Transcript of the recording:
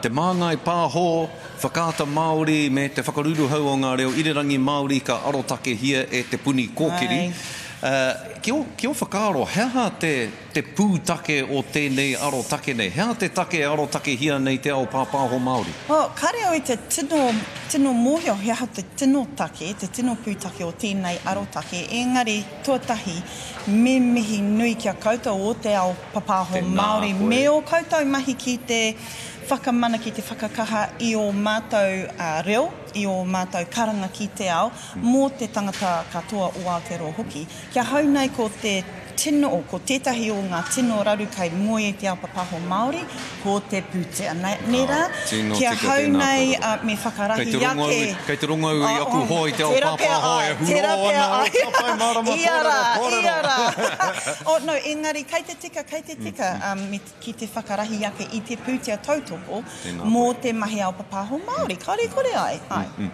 Te Māngai Pāho, Whakaata Māori me te whakaruruhau o ngā reo irirangi Māori ka arotakehia e Te Puni Kōkiri. Ki ō, ki ō whakaaro, he aha te, te pūtake o tēnei arotake nei? He aha te take e arotakehia nei te ao pāpāho Māori? Well, kāre au i te tino, tino mōhio he aha te tino take, te tino pūtake o tēnei arotake, engari tuatahi me mihi nui ki a koutou o te ao papāho Tēnā Māori koe. me ō koutou mahi ki te whakamana, ki te whakakaha i ō mātou reo, i ō mātou karanga ki te ao, mō te tangata katoa o Aotearoa hoki. Ki ahau nei ko te tino, ko tētahi o ngā tino raru kei moe i te ao papaho Māori, ko te pūtea. Nē rā? Tino Ki tika ahau tēnā nei kōrero. me Kei whakarahi te rongo au, ake. kei te rongo au i aku hoa i te ao Tērā pea pāpāho ai, e hurō tērā pea ana, ai. ka pai mārama Ia kōrero, rā, kōrero. ia rā. Oh, no, engari kei te tika, kei te tika, me ki te whakarahi ake i te pūtea tautoko Tēnā mō koe. te mahi ao papaho Māori. Kāore i kore ai, āe.